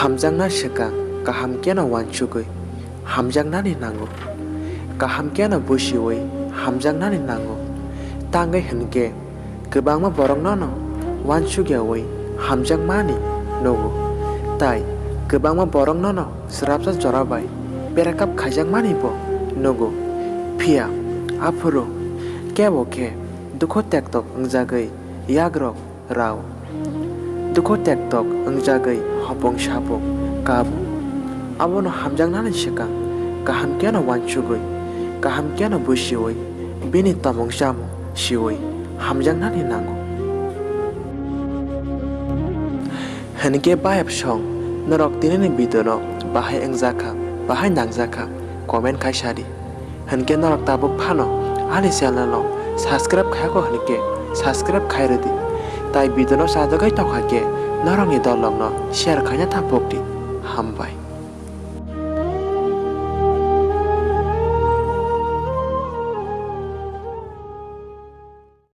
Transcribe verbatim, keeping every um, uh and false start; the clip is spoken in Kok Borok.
Hamjakna swkang kaham kheno uansugwi hamjaknani nango. Kaham kheno busiwi hamjaknani nango. Tangwi hwnkhe kwbangma borok nono uansukyawi hamjakmani nugo. Tai kwbangma borok nono swrapsa jora bai breakup khaijakmanibo nugo. Phiya aphuru kebo khe dukhu tektok wngjagwi yagrok rao. Dukhu tektok wngjagwi hopong sapong kabo. Abono hamjaknani swkang kaham kheno uansugwi, kaham kheno busiwi, bini tomong chamung siwi hamjaknani nango. Hwnkhe bayap song norok tinini video no bahai wngjakha, bahai nangjakha, comment khai sadi. Hwnkhe norok tabuk phano ani channel no subscribe khayako hwnkhe subscribe khai rwdi. Tai video no chajagwi tongkha khe norokni dolrokno share khaina ta pokdi. Hambai.